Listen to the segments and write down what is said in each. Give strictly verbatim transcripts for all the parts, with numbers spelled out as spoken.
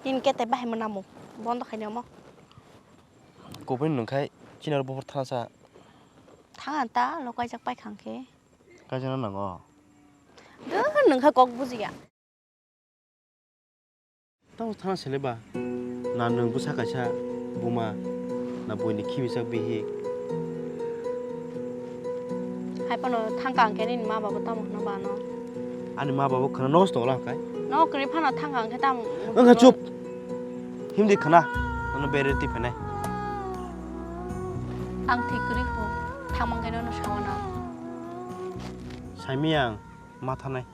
Nini kete bahai mwnamo. Bondo khaini omo. Kubuni nungkhai chini oro buphur thansa. Thang ta lo kaijak pai khang khe. Kaijak na nango. Dun nungkha kok bujiya. Tamo thana sele ba? Na nwng bwsa kaisa buma, na buini khibisak bihik. Hai phano thangka hwnkhe nini ma baba tamo hwno ba no? Ani ma baba khwna nosto wala hwnkhe? No kwrwi phano thangka hwnkhe tamo? Wngkha chup. Himdi khwna. Nono bere twi phainai. Ang thwi kwrwi kho. Thangmang khe nono sawana. Saimi ang ma thanai.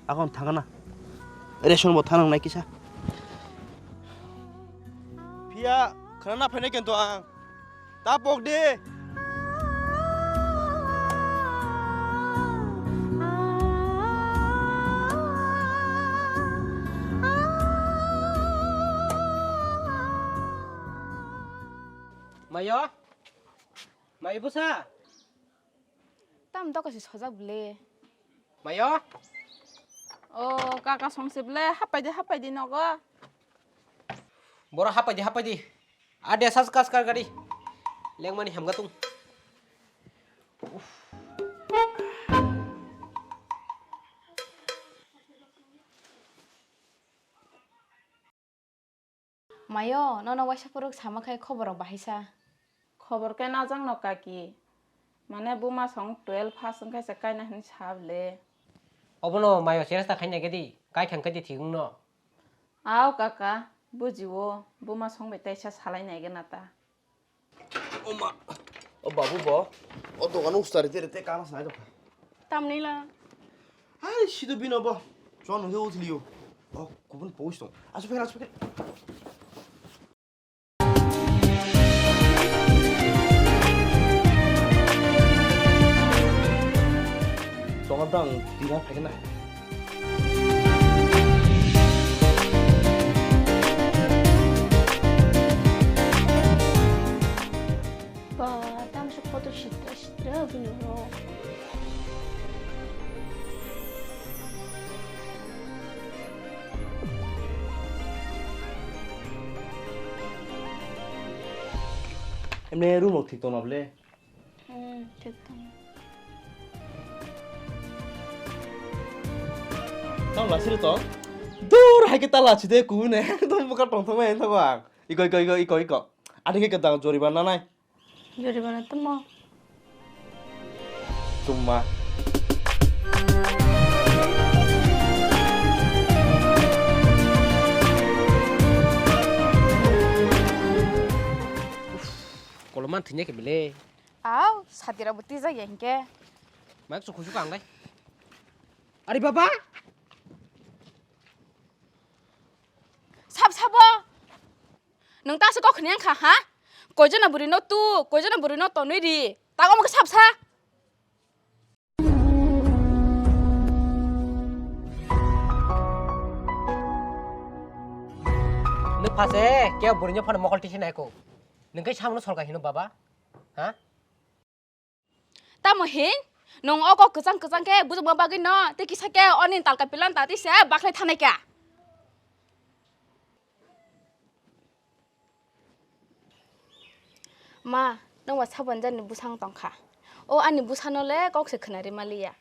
Akon thangna. Ration bo thanang nai kisa. Phiya khana na phainai kento ang. Ta pok de. Mayo? Mayo busa? Tam doka si sojak bwle. Mayo? O kaka songse bwle, hapai di, hapai di nogo. Boro hapai di, hapai di. Ade sas kas kar gari. Lengmani hamga tung. Mayo, nono waisa phuruk sama khai khobor rok bahai sa. Khobor khe najak no kaki. Mane buma song twelve pass wngkha se kaina hinwi sa bwle. Obono mayo cheresta khaina gedi, kai thang kedi thik wngno. Aw kaka, bujiwo, buma song bai taisa salai nai gana ta. O ma, o babu bo, o dogan ustari tere te kana sanai dokha. Tamni la. Hai, sido bino bo, chon nungke uthliyo. O, kubun pogis tong. Asu pekir, asu pekir. Tongan tang tira phaikna. Ba, tamsa kotor sitra sitra bini rok. Emne room rok thik tongna bwle? Hmm, thik tong. Tamo lasiri tong? Dur hai khe ta lachide kubune. Ekdom bwkha tongthokma eng thago ang. Iko, iko, iko, iko, iko. Ani khe kedang joriba nanai. Joribana tamo. Chumma. Koloman thwnya khe bele. Aw, satira bo tijak ya hinkhe. Mak chukhu chukhu ang lai. Ari baba. Sab sabo. Nwng ta se kok khni ang kha ha? Koijona bwrwi no tu, koijona bwrwi no tonwi ri. Ta omo khe sab sa. Nwng phase khe bwrwi no phano mokol tisi nai ko. Nwng khe samung no solka hino baba? Ha? Tamo hin? Nwng o kok kwchang kwchang khe bujukma bagwi no tei kisa khe oni talka pilan ta tei se bakhlai thanai kha. Ma, nwng ba sabon jani bwsang tong kha. O ani bwsano le kok se khwnari ma liya.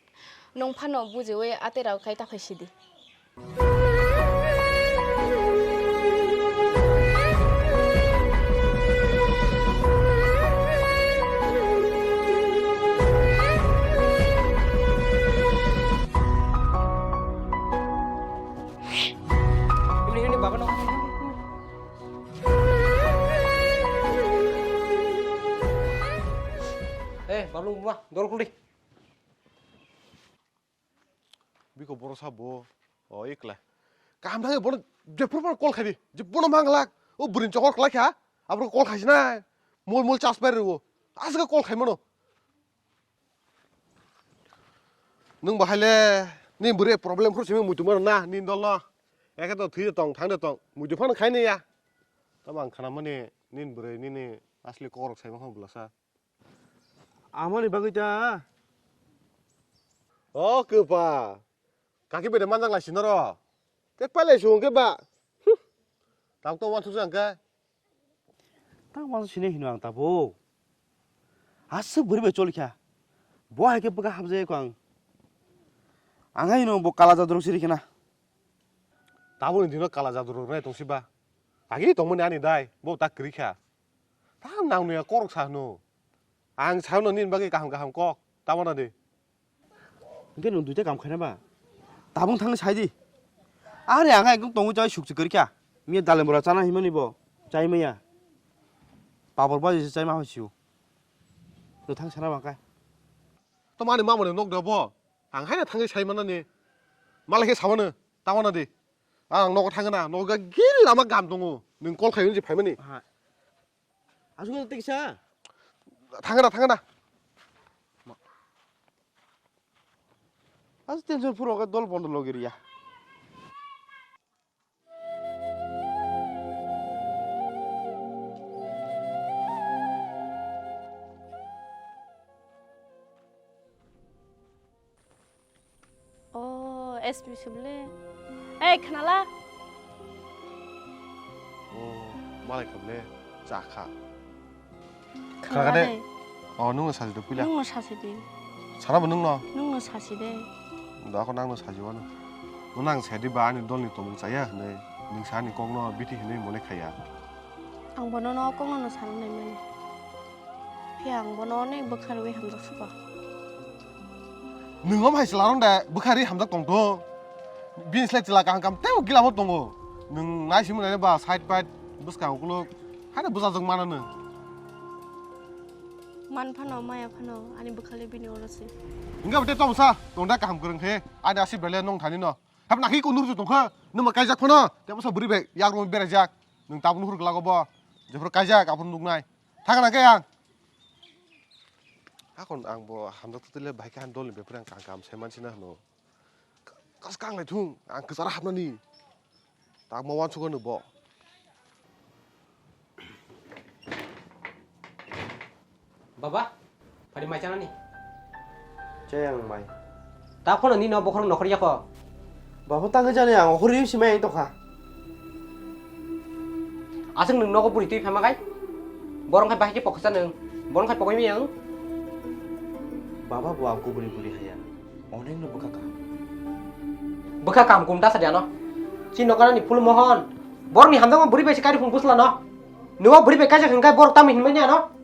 Nwng phano bujiwi atwi rok khai ta phai sidi. Eh, Bablung buma, dol khuldi. Biko boro sabo, o ikla. Kaham thangwi bono jephru phano call khaidi. Je bono manglak, o bwrwini chokol kwlai kha. Abro call khaisina. Mol mol chas pai rwo. Aswk call khaimano. Nwng bahai le, ni bwrwi problem phuru simi muitu mano na, ni dol no. Eke to thwi de tong, thang de tong. Muitu phano khaini ya. Tamo ang khanamani, nini bwrwi, nini asli kokrok saima kho bwlasa. Amoni bagwi ta. O kwpa. Kaki bede manjak lai sinoro. Tek palai sung ke ba. Huh. Tabuk to uansuk se ang khe. Tang uansuk sini hino ang tabuk. Aswk bwrwi bai choli kha. Bo hai khe bwkha hamjak ang. Ang hai no bo kala jadurok siri khena. Tabukni dino kala jadurok nai tong siba. Agi tongmani ani dai, bo ta kwrwi kha. Ta nang nuya korok sa hwno. Ang sa hwno nini bagwi kaham kaham kok. Tamo na di. Hwnkhe nwng duita kam khaina ba? Tabung thangwi sai di. Are ang ekdom tongwi chai sukchi kwrwi kha. Miya dalem bora chana himani bo. Chai maya. Babor baji se chai ma hoi siu. Nwng thang sana ba kai. To mani mamani nok da bo. Ang haina thangwi sai manani. Malai khe samano. Tamo na di. Ang nogo thangna. Nogo gil lama gam tongo. Nwng kol khai unji phaimani. Aha. Asuk tei kisa. Thangna, thangna. As tension puro ke dol bondo logi riya. O, S P sibole. Ei, khnala. O, malai khamle, cha kha. Khnala de. O, nungno sachi de puila. Nungno sachi de. Sana bo nungno? Nungno sachi de. Da ko nangno sachi wano. Nung nang saidi ba ani dolni tomung chaya hwnwi. Nung sani kokno bithi hwnwi mone khaya. Ang bono no kokno no sana naimani. Phiya ang bono onek bwkha rwi hamjak sugo. Nwng omo hai chwla rong de bwkha ri hamjak tong to. Bini slai chwla kaham kaham teibo gila bo tongo. Nwng nai simi nai ba side pai bwskang ukuluk haino bwsajwk mano nwng. Man phano maya phano ani bwkhali bini oro se. Hingke bwtwi tong sa tong da kaham kwrwng khe ani aswk belai nong thani no. Hap nakhi ko nurju tong kha nwng ma kaijak phano tei bwsa bwrwi bai yak rw berajak. Nwng tabuk nuhur glago bo jephru kaijak aphuru nuknai. Thangna khe ang. Hakon ang bo hamjak tutile bai khe han dolni bepre ang kaham kaham sai mansina hwno. Kas kang lai thung ang kwcharo hapnani. Tak ma wansuk ano bo. Baba, phari mai chanani. Chayang mai. Ta phone ni no bokhorok nokhor yako. Babo tangwi jani ang okhorwi simai tokha. Aswk nwng nogo buri twi phama kai? Borok khai bahai khe poksa nwng. Borok khai pokoi miyang. Baba bo ang kuburi buri haya. Onek no bwkha kaham. Bwkha kaham kum ta sadi ano. Chi nokanani phul mohon. Borok ni hamjakma buri bai se kari phung busla no. Nungbo buri bai kaisa hwnkhai borok tamo hinmani ano.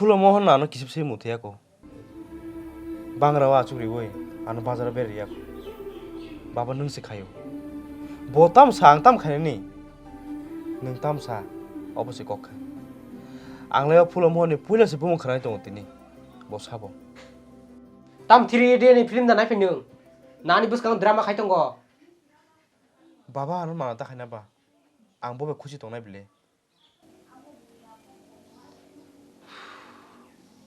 Phulo mohon no ano kisip se muthuyako. Bangra o achuk riwi ano bazar o beraiya kho. Baba nwng se khaio. Bo tam sa ang tam khainani. Nwng tam sa obo se kok kha. Ang lai o phulo mohon ni puila se bumung khanai tongo tini. Bo sabo. Tam three D ni film da nai phai nwng. Nani bwskang drama khai tongo. Baba ano mana ta khaina ba. Ang bo bai khusi tongnai bile.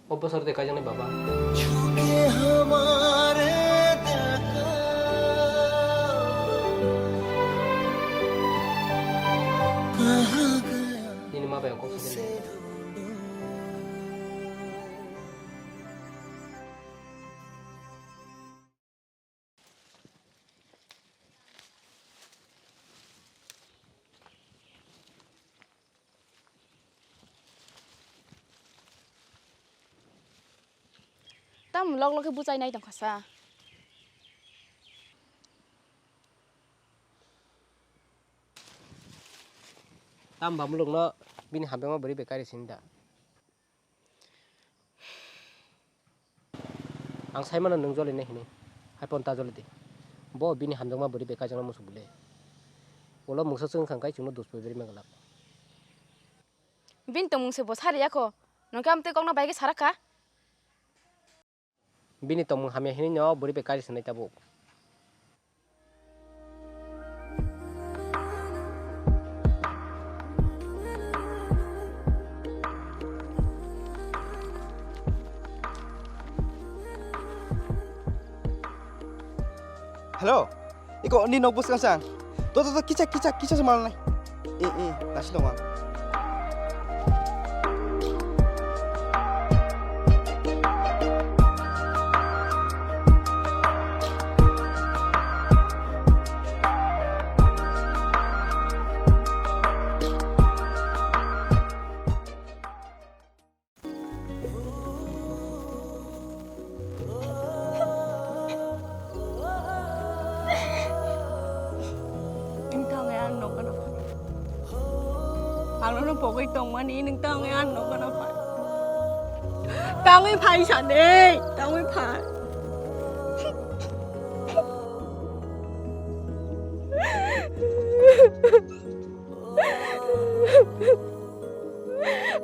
O bosor de kaijaknai baba. Nini ma bai ang kok sajaknai. Tam lok lok khe bwchai nai tongkha sa. Tam bamulok no bini hamjakma bwrwi bai kari sini da. Ang sai mano nwng joli nai hinwi, hai phone ta joli di. Bo bini hamjakma bwrwi bai kaijakna muchung bwle. Ulo mungsa chwng kha hwnkhe chwngno dos poi bwrwi mangwlak. Bini tongmung se bo sari yakho, nwng khe amtwi kokno bai khe sarak kha. Bini tongmung hamya hinwi no bwrwi bai kari swnai tabuk. Hello, iko ni nok bwskang sang. To, to, to, kicha, kicha, kicha se malnai. Eh, eh, nasi dong ang. Ano pogwi tongmani nwng tangwi ano gana phai. Tangwi phai sani, tangwi phai.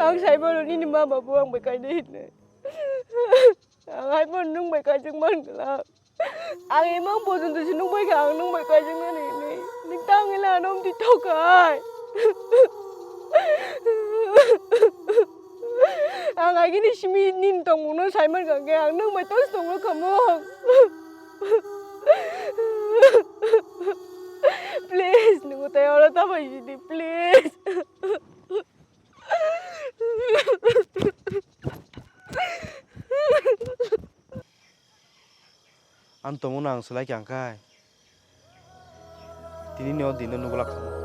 Ang saimano nini mama bo ang bai kainai hinwi. Ang hai phano nwng bai kaijak man glak. Ang imang pojonto se nwng bai kha, ang nwng bai kaijak nani hinwi. Nwng tangwi la ano amtwi thokai. Ang agini simi nini tongmungno saiman kha khe ang nwng bai tongsi tongno khamung. Please, nwng tai oro ta bai sidi, please. Ang tongmano ang swlai kha khe. Tini ni o dino nugulak kha.